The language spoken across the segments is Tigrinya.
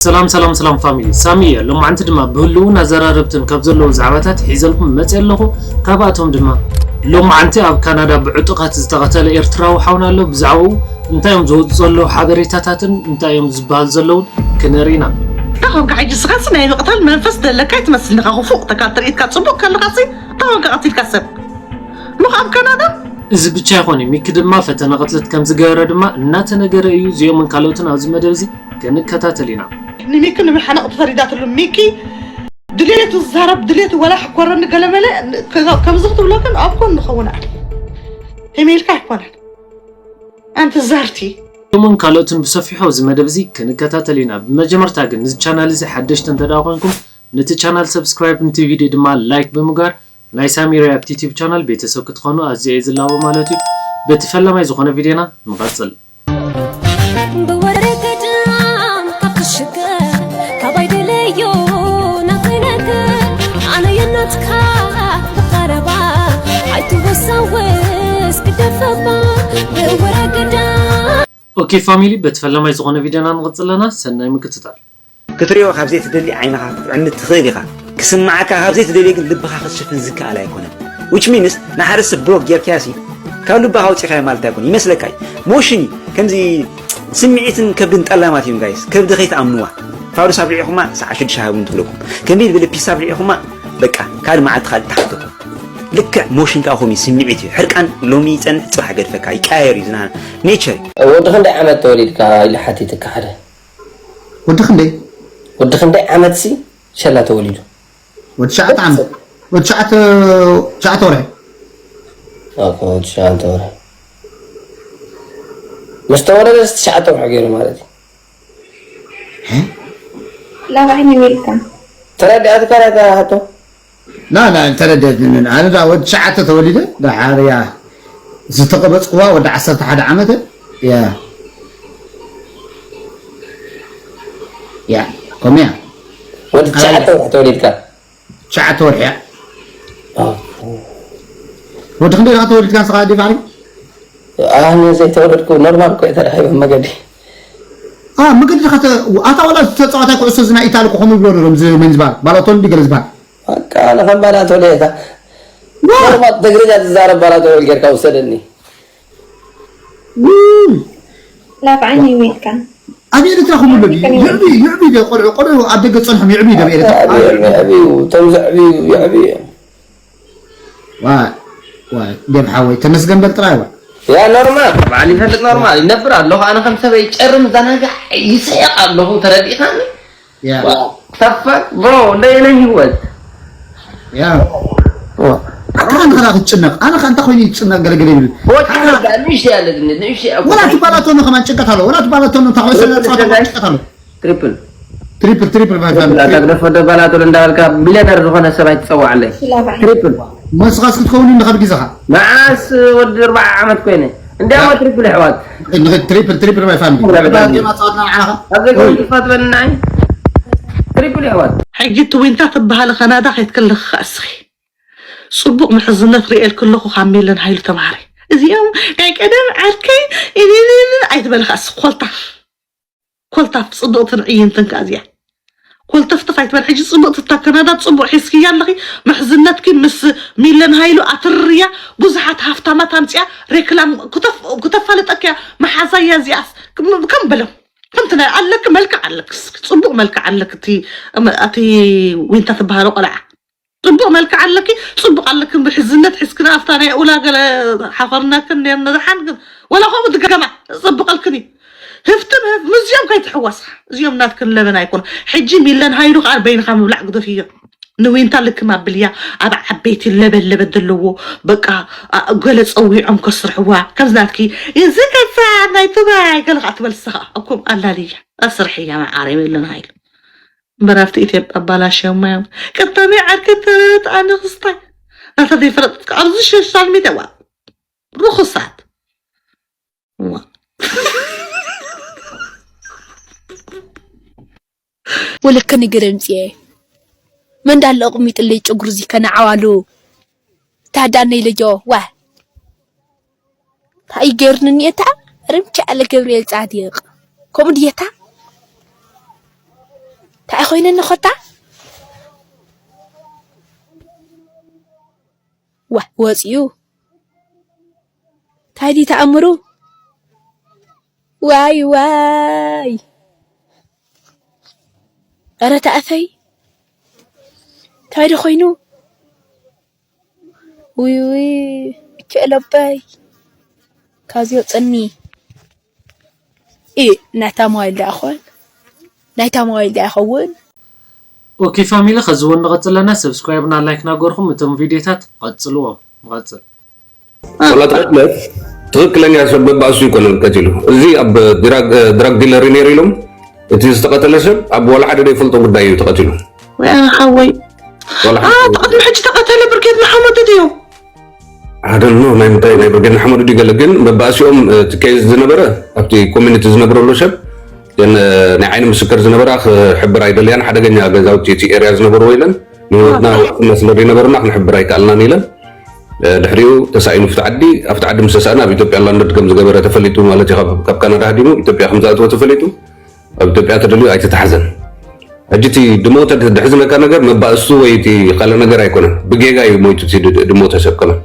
ሰላም ሰላም ሰላም ፋሚሊ፣ ሳሚ እየ። ሎማዓንቲ ድማ ብህልውን ኣዘራረብትን ካብ ዘለዉ ዛዕባታት ሒዘልኩም መፅእ ኣለኹ። ካብኣቶም ድማ ሎማዓንቲ ኣብ ካናዳ ብዕጡቓት ዝተቐተለ ኤርትራዊ ሓውና ኣሎ። ብዛዕባኡ እንታይ እዮም ዝወፁ ዘለዉ ሓበሬታታትን እንታይ እዮም ዝበሃል ዘለውን ክነርኢ ኢና። እንታይ ኾንካ ሕጂ? ስኻሲ ናይ ምቕታል መንፈስ ዘለካ ኣይትመስልንኻ። ክፉእ ተካል ትርኢትካ ፅቡቕ ከለኻሲ እንታይ ኾንካ ቀቲልካ ሰብ? ሉኽ ኣብ ካናዳ እዚ ብቻ ይኾን እዩ። ሚኪ ድማ ፈተነ ቅትለት ከም ዝገበረ ድማ እናተነገረ እዩ። እዚኦምን ካልኦትን ኣብዚ መደብ እዚ ክንከታተል ኢና። ንሚኪ ንምሓነቕ ተፈሪዳትሉ። ሚኪ ድሌቱ ዝዛረብ ድሌቱ ወላ ሕኮረኒ ገለመለ ከምዚ ክትብሎ ግን ኣብ ጎን ንኸውን ኣለ። ተሜልካ ኣይኮነን። ኣንቲ ዛርቲ እዚኦምን ካልኦትን ብሰፊሑ ኣብዚ መደብ እዚ ክንከታተል ኢና። ብመጀመርታ ግን ነዚ ቻናል እዚ ሓደሽቲ እንተ ደኣ ኮይንኩም ነቲ ቻናል ሰብስክራይብ፣ ነቲ ቪድዮ ድማ ላይክ ብምግባር ናይ ሳሚ ሪያክት ዩቲዩብ ቻናል ቤተሰብ ክትኾኑ ኣዝየ እየ ዝላቦ ማለት እዩ። በቲ ፈላማይ ዝኾነ ቪድዮና ንቐጽል። ብወረ ገዳም ካብ ትሽገር ካባይ ደለዮ ናተይ ነገር ኣነ የናትካ ብቐረባ ኣይትወሳወስ ግደፈባ ብወረ ገዳም ኦኬ ፋሚሊ፣ በቲ ፈላማይ ዝኾነ ቪድዮና ንቐጽል ኣለና። ሰናይ ምክትታል። ክትሪኦ ካብ ዘይትደሊ ዓይንኻ ክትዕምት ትኽእል ኢኻ። ክስምዓካ ካብ ዘይትደልዮ ግን ልብኻ ክትሽፍን ዝከኣል ኣይኮነን። Which means ንሓደ ሰብ ብሎክ ጌርካሲ ካብ ልብኻ ኣውፂኻዮ ማለት ኣይኮነን። ይመስለካ እዩ። ሞሽን እዩ። ከምዚ ስምዒትን ከብድን ጠላማት እዮም ጋይስ። ከብዲ ከይትኣምንዋ። ፋዱስ ኣብሊዕኹማ ሰዓት ሽዱሽተ ሃቡን ትብለኩም። ከመይ ዝበለ ፒስ ኣብሊዕኹማ በቃ ካልእ መዓልቲ ካልእ ተሓተኩም። ልክዕ ሞሽን ከዓ ከምኡ እዩ፣ ስምዒት እዩ። ሕርቃን ሎሚ ይፀንሕ ፅባሕ ገድፈካ ይቀያየር እዩ ዝና ኔቸር እዩ። ወዲ ክንደይ ዓመት ተወሊድካ ኢለ ሓቲትካ ሓደ። ወዲ ክንደይ? ወዲ ክንደይ ዓመትሲ ሸላ ተወሊዱ? ወዲ ትሽዓተ ዓመት። ወዲ ትሽዓተ፣ ትሽዓተ ወርሒ። ኦኬ፣ ወዲ ትሽዓተ ወርሒ። ምስ ተወለደ ትሽዓተ ወርሒ ገይሩ ማለት እዩ። ላባዒን ኣሜሪካ። ተረዲኣትካ ናታ ሕቶ? ላ ላ ተረደትኒ። ኣነ ዳ ወዲ ትሽዓተ ተወሊደ፣ ዳሓር እያ ዝተቐበጽኩዋ ወዲ ዓሰርተ ሓደ ዓመተ። ያ ያ ኮሚያ ወዲ ትሽዓተ ወርሒ ተወሊድካ? ትሽዓተ ወርሒ እያ። ወዲ ክንደይ ኢኻ ተወሊድካ ንስኻ ዲፋሪ? ኣነ ዘይተወለድኩ ኖርማል እኮ እየ ተረኺበ መገዲ። ኣ መገዲ ዲኻ ተ-፣ ኣታ ወላ ተጻዋታይ ኩዕሶ እዚ ናይ ኢታሊ እኮ ከምኡ ይብሎ ነይሮም፣ እዚ መን ዝበሃል? ባላቶኒ ድዩ ገለ ዝበሃል? በቃ ኣነ ከም ባላቶኒ እየ እታ። ዋ! ኖርማል ትግርኛ ትዛረብ ባላቶኒ ጌርካ ውሰደኒ። ውይ! ላብ ዓይኒ ይሜትካ። ኣብ ኤርትራ ከምኡ ኣሎ ድዩ? ይዕብዩ፣ ይዕብዩ ዶ ቆልዑ፣ ቆልዑ ኣብ ደገ ጸንሖም ይዕብዩ ዶ ኣብ ኤርትራ? ይዕብዩ፣ ይዕብዩ፣ እቶም ዘዕብዩ ይዕብዩ እዮም። ዋይ፣ ዋይ፣ ዴቭ ሓወይ፣ ተመስገን በል ጥራይ ዋይ። ያ ኖርማል፣ በዓል ይፈልጥ ኖርማል፣ ይነብር ኣለኹ፣ ኣነ ከም ሰበይ ጨርም ዘናጋዕ ይስሕቕ ኣለኹ፣ ተረዲእኻኒ? ያ። What the fuck, bro? እንታይ ኢለ ህይወት? ያ። ዋ። ኣታ ንኽራ ክትጭነቕ፣ ኣነ ኸ እንታይ ኮይኑ ይጭነቕ ገለ ገለ ይብል? ወዲ ሓራ ወዳ፣ ንእሽቶ ያለ ድን-፣ ንእሽቶ ያለ ወላ ትባላቶ ነው ከማን ጭንቀት ኣሎ፣ ወላ ትባላቶ ነው ታኾይ ስለ ጸዋታ ጭንቀት ኣሎ። ትሪፕል። ትሪፕል፣ ትሪፕል፣ ትሪፕል፣ ትሪፕል። ኣታ ግደፎ፣ ዶ ባላቶ እንዳበልካ ቢልዮነር ዝኾነ ሰብ ኣይትጸዋዓለይ። ትሪፕል። መስኻስ ክትከውን እንደ ካብ ግዛኻ። መዓስ ወዲ ኣርባዓ ዓመት ኮይነ። እንዲያውም ትሪፕል ኣሕዋት። ንኸ-፣ ትሪፕል፣ ትሪፕል ማይ ፋሚሊ። ትሪፕል ትሪፕል ኣሕዋት። ኣሕዋትና ንዓኻ። ኣብ ዘይኮን ኦይ። ትፋትበኒ ንዓይ። ትሪፕል ኣሕዋት። ሕጂ እቲ ዊንታ ትበሃል ካናዳ ከይትከለኺ ከኣ እስኺ። ጽቡቕ ምሕዝነት ርእየልኪ ኣለኹ ካብ ሜለን ሃይሉ ተምሃሪ። እዚኦም ናይ ቀደም ዓርከይ ኢሊሊሊ ኣይትበሊ ከኣ እስኺ ኮልታፍ። ኮልታፍ ጽብቕትን ዕይንትን ከኣ እዚኣ። ኮልተፍተፍ ኣይትበል። ሕጂ ጽብቕቲ እታ ካናዳ ጽቡቕ ሒዝክያ ኣለኺ። ምሕዝነትኪ ምስ ሚለን ሃይሉ ኣትርርያ። ብዙሓት ሃፍታማት ኣምጽያ ሬክላም ክተፍ-፣ ክተፋልጠክያ። መሓዛያ እዚኣስ ከም፣ ከም በሎም። ከምቲ ናይ ኣለኪ መልክዕ ኣለኪ። ጽቡቕ መልክዕ ኣለኪ። እቲ፣ እም-፣ እቲ ዊንታ ትበሃሎ ቆልዓ። ጽቡቕ መልክዕ ኣለኪ፣ ጽቡቕ ኣለኪ። ምሕዝነት ሒዝክና ኣብታ ናይ ኡላ ገለ ሓኾርናክን ነርና ደሓን ግን ወላ ከምኡ ድገማ ጽብቐልክን እዩ። ህፍትን ህፍ-፣ ምስዚኦም ከይትሕወሳ። እዚኦም ናትክን ለበን ኣይኮኑ። ሕጂ ሚለን ሃይሉ ከኣ በይንኻ ምብላዕ ግደፍዮ። ንዊንታ ልክም ኣብልያ ኣብ ዓበይቲ ለበን ለበን ዘለዎ በቃ፣ ኣ-፣ ገለ ጸዊዖም ከስርሕዋ። ከምዚ ናትኪ እዚ ከሳ ናይ ትግራይ ገለ ከኣ ትበልስኻ። እኩም ኣላልያ ኣስርሕያ መዓረይ ሚለን ሃይሉ። እምበር ኣብቲ ኢትዮጵያ ኣባላሽዮማ እዮም። ቀዳመይ ዓርከይ ተረድኣኒ ክስታይ። ናታ ዘይፈለጥካ ኣብዚ ሶሻል ሚድያ ዋ። ርኹሳት። ዋ። ወለከ ነገር ኣምጽኤ። መን ዳለ ኣቕሚጥለይ ጨጉሪ እዚ ከነዓዋሉ። ታዳነይ ለጆ፣ ዋ። እንታይ ገይርኒ እኒኤታ? ርምቻ ኣለ ገብርኤል ጻድቕ። ከምኡ ድየታ? ኮይነኒ ኾታ? ዋ፣ ወፂኡ። ታይ ድዩ ተኣምሩ? ዋይ፣ ዋይ። ኧረ ተኣፈይ። ታይ ዶ ኮይኑ? ውይ፣ ውይ፣ ኬለበይ። ካብዚ ወፀኒ። ኢ፣ ናይታ ሞባይል ደኣ ኾን? ናይታ ሞባይል ደኣ ይኸውን? ኦኬ ፋሚሊ፣ ከዚ እውን ንቐጽል ኣለና። ሰብስክራይብ እና ላይክ ናገርኩም እቶም ቪዲዮታት ቀጽልዎ። ንቐጽል። ዋላ ተቐትለ ትኽክለኛ ሰብ መባእሱ ይኮነን ቀቲሉ። እዚ ኣብ ድራግ፣ ድራግ ዲለር እዩ ነይሩ ኢሎም፣ እቲ ዝተቐተለ ሰብ ኣብ ዋላ ሓደ ዘይፈልጦ ጉዳይ እዩ ተቐቲሉ። ወይ ኣነ ሓወይ። ዋላ ኣ፣ ሓደ ተቐትለ ሕጂ ተቐተለ ብርጌድ ንሓመዱ ድዩ? I don't know፣ ናይ ምንታይ ናይ ብርጌድ ንሓመዱ ድዩ ገለ፣ ግን መባእሲኦም፣ እ፣ እቲ ኬዝ ዝነበረ ኣብቲ ኮሚኒቲ ዝነብረሉ ሰብ፣ ግን፣ እ፣ ናይ ዓይኒ ምስክር ዝነበራ ክሕብር ኣይደለያን፣ ሓደገኛ ገዛውቲ እቲ ኤርያ ዝነበርዎ ኢለን፣ ንህይወትና ዋዕትና ስለ ዘይነበርና ክንሕብር ኣይከኣልናን ኢለን። እ፣ ድሕሪኡ ተሳኢኑ ኣብቲ ዓዲ፣ ኣብቲ ዓዲ ምስ ተሳእነ ኣብ ኢትዮጵያ ላንድ ከም ዝገበረ ተፈሊጡ ማለት እዩ። ካብ፣ ካብ ካናዳ ሃዲሙ ኢትዮጵያ ከም ዝኣተወ ተፈሊጡ። ኣብ ኢትዮጵያ ተደልዩ ኣይተታሕዘን። ሕጂ እቲ ድሞተ ዘሕዝነካ ነገር መባእሱ ወይ እቲ ካልእ ነገር ኣይኮነን። ብጌጋ እዩ ሞይቱ እቲ ድ-፣ ድሞተ ሰብ ከማን።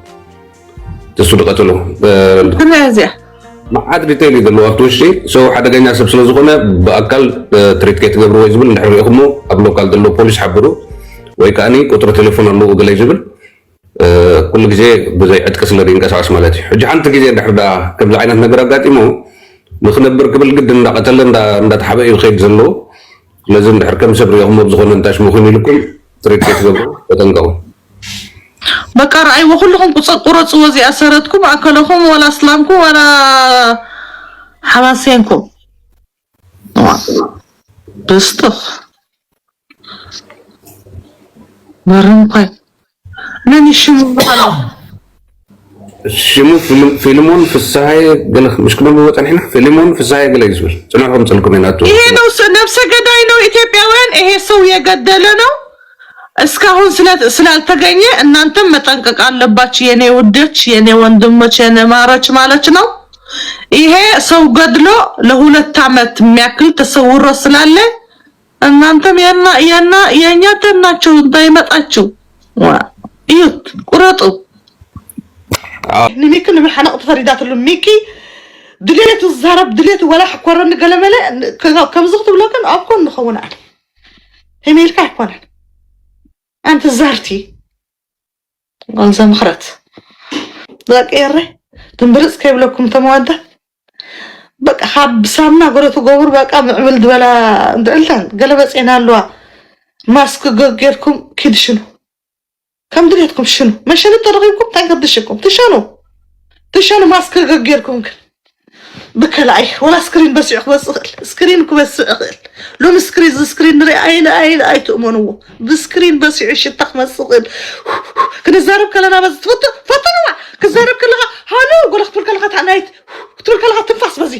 እሱ ድቐተሎ። እ፣ ክንደይ እዚኣ? መዓት ዲቴይል እዩ ዘለዎ ኣብቲ ውሽጢ። ሰው ሓደገኛ ሰብ ስለ ዝኾነ ብኣካል፣ እ፣ ትሪት ከይትገብርዎ እዩ ዝብል። እንድሕር ሪኢኹሞ ኣብ ሎካል ዘሎ ፖሊስ ሓብሩ ወይ ከኣኒ ቁፅሪ ቴሌፎን ኣለዎ ገለ እዩ ዝብል። እ፣ ኩሉ ግዜ ብዘይ ዕጥቂ ስለ ዝንቀሳቐስ ማለት እዩ። ሕጂ ሓንቲ ግዜ እንድሕር ደኣ ከምዚ ዓይነት ነገር ኣጋጢሙ ንኽነብር ክብል ግድን እንዳቐተለ እንዳ-፣ እንዳተሓበ እዩ ዝኸይድ ዘሎ። ስለዚ እንድሕር ከም ሰብ ሪኦኹሞ ብዝኾነ እንታይ ሽሙ ኮይኑ ኢልኩም ትሪት ከይትገብሩ ተጠንቀቑ። በቃ ረኣይዎ ኩልኹም ቁጸ-፣ ቁረጽዎ እዚኣ ሰረትኩም ኣከለኹም ወላ ኣስላምኩም ወላ ሓማሴንኩም። ብስጡኽ። መርም ኳይ። መን እዩ ሽሙ ዝበሃል? ሽሙ ፊልም-፣ ፊልሞን ፍስሃየ ገለ ምሽ ክነብቦ ጸኒሕና። ፊልሞን ፍስሃየ ገለ እዩ ዝብል። ጽንሑ ከምጽልኩም ኢና። ይሄ ነው ስ-፣ ነፍሰ ገዳይ ነው ኢትዮጵያውያን። ይሄ ሰው የገደለ ነው። እስካሁን ስለ-፣ ስላልተገኘ እናንተም መጠንቀቅ አለባችሁ የኔ ውዶች፣ የኔ ወንድሞች፣ የኔ ማሮች ማለት ነው። ይሄ ሰው ገድሎ ለሁለት ዓመት የሚያክል ተሰውሮ ስላለ እናንተም የና-፣ የና-፣ የእኛ ተናቸው እንዳይመጣችሁ። ዋ፣ እዩት፣ ቁረጡ። አዎ። ንሚኪ ንምሓነቕ ተፈሪዳትሉ። ሚኪ ድሌቱ ዝዛረብ፣ ድሌቱ ወላ ሕኮረኒ ገለመለ፣ ከ-፣ ከምዚ ክትብሎ ግን ኣብ ጎኒ ንኸውን ኣነ። ሄሜልካ ኣይኮነን። ኣንቲ ዛርቲ። ጓል ዘምኽረት። ደቂ ኤረ፣ ድንብርጽ ከይብለኩም ተመወዳ። በቃ ካብ ሳምና ጎረቱ ጎብር በቃ ምዕብል ዝበላ እንድዕልተን ገለበጼና ኣለዋ። ማስክ ገ-፣ ጌርኩም ኪድ ሽኑ። ከም ድሌትኩም ሽኑ። መሸኒ ተረኺብኩም እንታይ ከድሽኩም? ትሸኑ። ትሸኑ ማስክ ገ-፣ ጌርኩም ግን። ብከላኣይ ወላ ስክሪን በሲዑ ክበጽእ ይኽእል። ስክሪን ክበስዕ ይኽእል። ሎሚ ስክሪን፣ እዚ ስክሪን ንርኢ ኣይን-፣ ኣይን-፣ ኣይትእመንዎ። ብስክሪን በሲዑ ሽታ ክመጽእ ይኽእል። ክንዛረብ ከለና በዚ ትፈቱ-፣ ፈትንዋ። ክዛረብ ከለኻ ሃሎ ጎላ ክትብል ከለኻ ታዕናይት ክትብል ከለኻ ትንፋስ በዚ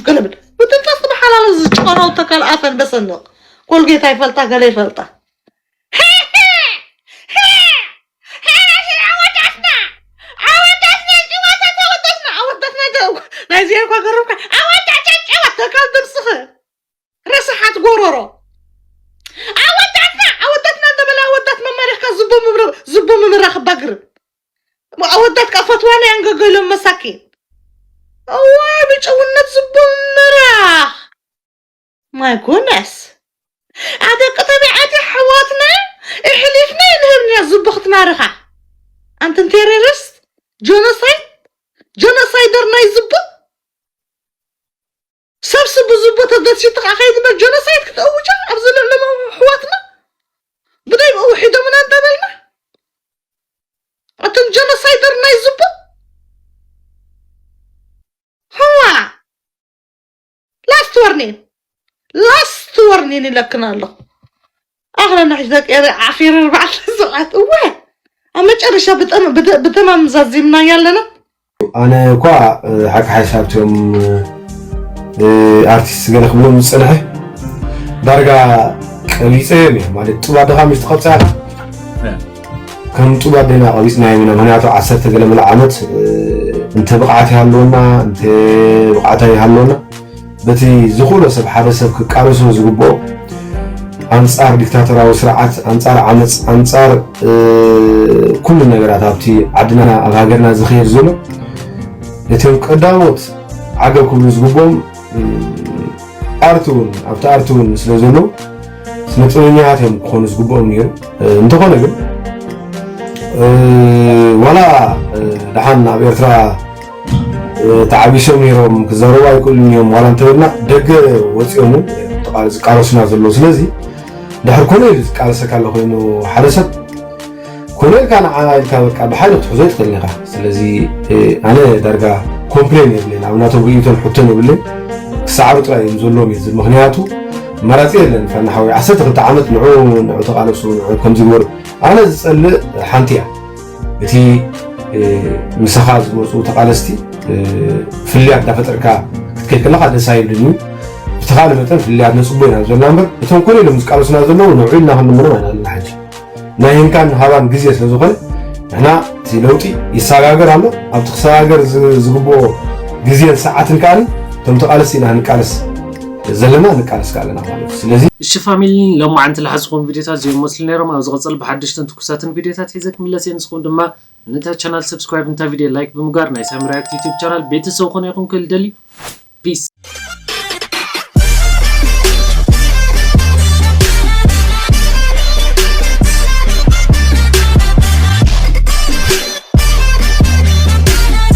ገለብል። ብትንፋስ ትመሓላለፍ ዝጨረው ተካል ኣፈን በሰንቕ። ኮልጌት ኣይፈልጣ ገለ ይፈልጣ። ኣወዳትና፣ ኣወዳትና፣ ጅማታት ኣወዳትና፣ ኣወዳትና ደ-፣ ናይ ዜርኳ ገረምካ፣ ኣወዳት ጨጨዋት ተካል ድምፅኺ፣ ረሳሓት ጎረሮ። ኣወዳትና፣ ኣወዳትና እንተበለ ኣወዳት መማሪኽካ ዝቦ ምምረ-፣ ዝቦ ምምራኽ ባግርም። ኣወዳት ከኣ ፈትዋና ያንገገሎም መሳኪን። እዋይ፣ ብጭውነት ዝቦ ምምራኽ። My goodness። ኣደቂ ተባዕትዮ ኣሕዋትና ኣሕሊፍና ኣይንህብን ኢና ዝቦ ክትማርኻ። ኣንትን ቴሮሪስት፣ ጆኖሳይድ፣ ጆኖሳይደር ናይ ዝቦ። ሰብስቡ ዝቦ ተደሲቱ ከዓ ከይዲ በር ጆኖሳይድ ክትእውጃ ኣብዚ ልዕሊ ኣሕዋትና። ብደይ ብኡ ሒዶምና እንተበልና። ኣንትን ጆኖሳይደር ናይ ዝቦ። ህዋ። ላስት ወርኒን፣ ላስት ወርኒን ኢለክን ኣለኹ። ኣኽለና ሕጂ ደቂ ኤረ ዓፊር ኣርባዕተ ሰዓት፣ እወ፣ ኣብ መጨረሻ ብጠም-፣ ብተ-፣ ብተማም ዛዚምና ያለና። ኣነ እኳ፣ እ፣ ሓቂ ሓሳብ እቶም፣ እ፣ ኣርቲስት ገለ ክብሎም ዝጸንሐ ዳርጋ ቀቢጸዮም እየ። ማለት፣ ጡብ ኣደኻ ምስ ትቐብጻ፣ እ። ከም ጡብ ኣዴና ቀቢጽናዮም ኢና። ምኽንያቱ፣ ዓሰርተ ገለ ምሉእ ዓመት፣ እ፣ እንተ ብቕዓት ይሃልወና፣ እንተ ብቕዓት ኣይሃልወና፣ በቲ ዝኽእሎ ሰብ፣ ሓደ ሰብ ክቃለሶ ዝግብኦ፣ ኣንጻር ዲክታቶራዊ ስርዓት፣ ኣንጻር ዓመፅ፣ ኣንጻር ኩሉ ነገራት ኣብቲ ዓድና ኣብ ሃገርና ዝኸየድ ዘሎ፣ ነቶም ቀዳሞት ዓገብ ክብሉ ዝግብኦም ኣርቲ እውን ኣብቲ ኣርቲ እውን ስለ ዘለዉ ስነጥበበኛታት እዮም ክኾኑ ዝግብኦም ነይሩ። እንተኾነ ግን ዋላ ደሓን ኣብ ኤርትራ ተዓቢሶም ነይሮም ክዛረቡ ኣይክእሉን እዮም ዋላ እንተበልና ደገ ወፂኦም እውን ዝቃለሱና ዘለዉ። ስለዚ ድሕር ኮነ ኢሉ ዝቃለሰካ ኣሎ ኮይኑ ሓደ ሰብ ኮነ ኢልካ ንዓ ኢልካ በቃ ብሓይሊ ክትሕዞ ኣይትኽእልን ኢኻ። ስለዚ ኣነ ዳርጋ ኮምፕሌን የብለይን ኣብ ናቶም ርእይቶን ሕቶን የብለይን። ክሰዓሩ ጥራይ እዮም ዘለዎም እዩ ዝብል ምክንያቱ መራፂ የለን። ፋና ሓወይ ዓሰርተ ክልተ ዓመት ንዑ ንዑ ተቃለሱ ንዑ ከምዚ ግበሩ። ኣነ ዝፀልእ ሓንቲ እያ። እቲ ምሳኻ ዝመፁ ተቃለስቲ ፍልያት እንዳፈጠርካ ክትከይድ ከለካ ደስ ኣይብልን እዩ። ብተኻለ መጠን ፍልያት ነፅቦ ኢና ዘለና እምበር እቶም ኮነ ኢሎም ዝቃለሱና ዘለዉ ንዑ ኢልና ክንድምሮም ኣይንኽእልን ኢና ሕጂ። ናይ ሂንካን ሃባን ግዜ ስለ ዝኾነ ንሕና እቲ ለውጢ ይሰጋገር ኣሎ። ኣብቲ ክሰጋገር ዝግብኦ ግዜን ሰዓትን ከኣ እቶም ተቃለስቲ ኢና ክንቃለስ ዘለና ንቃለስ ከኣ ኣለና ማለት እዩ። ስለዚ እሺ ፋሚሊ ሎማዓንቲ ለሓዝኹም ቪድዮታት እዚኦም መስሉ ነይሮም። ኣብ ዝቐፅል ብሓደሽትን ትኩሳትን ቪድዮታት ሒዘ ክምለስ እየ። ንስኹም ድማ ነታ ቻናል ሰብስክራይብ ነታ ቪድዮ ላይክ ብምግባር ናይ ሳሚ ሪያክት ዩቱብ ቻናል ቤተሰብ ኮነ ኢኹም ክብል ደሊ